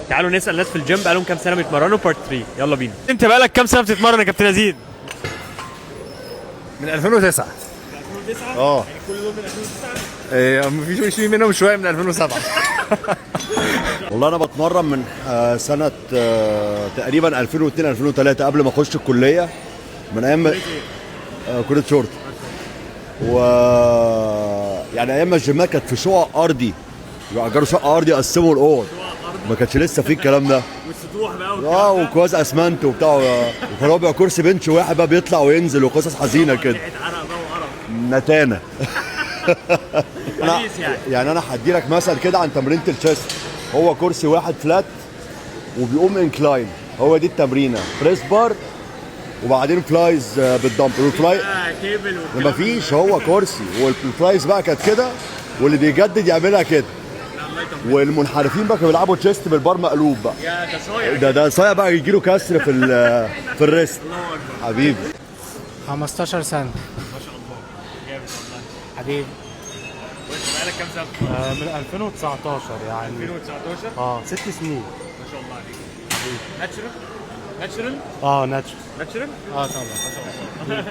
تعالوا نسال ناس في الجيم بقالهم كام سنة بيتمرنوا، part 3. يلا بينا. انت بقالك كام سنة بتتمرن يا كابتن يزيد؟ من 2009. 2009؟ اه. يعني كل دول من 2009؟ إيه، مفيش في منهم شوية من 2007. والله انا بتمرن من سنة تقريبا 2002 2003، قبل ما اخش الكليه، من ايام كليه شرطه، و يعني ايام ما الجيمات كانت في شقق ارضي، يأجروا شقه ارضي يقسموا الاوض، ما كانش لسه في الكلام ده. والسطوح بقى. اه، وكواز اسمنت وبتاع، وكان هو بيبقى كرسي bench واحد بقى بيطلع وينزل وقصص حزينة كده. عرق بقى وقرف. نتانه. حديث يعني. يعني انا هدي لك مثل كده عن تمرينه ال chest، هو كرسي واحد flat وبيقوم incline، هو دي التمرينه، press bar وبعدين flies بال dumbbell وال fly. كيبل والكلام. مفيش، هو كرسي، وال flies بقى كانت كده، واللي بيجدد يعملها كده، والمنحرفين بقى كانوا بيلعبوا chest بال bar مقلوب بقى. يا ده صايع. ده صايع بقى، يجي له كسر في ال wrist. الله اكبر. حبيبي. 15 سنة. ما شاء الله، جامد والله. حبيبي. وانت بقالك كام سنة؟ من 2019 يعني. 2019؟ اه، 6 سنين. ما شاء الله عليك. natural natural. اه، natural. natural. اه طبعا. ما شاء الله.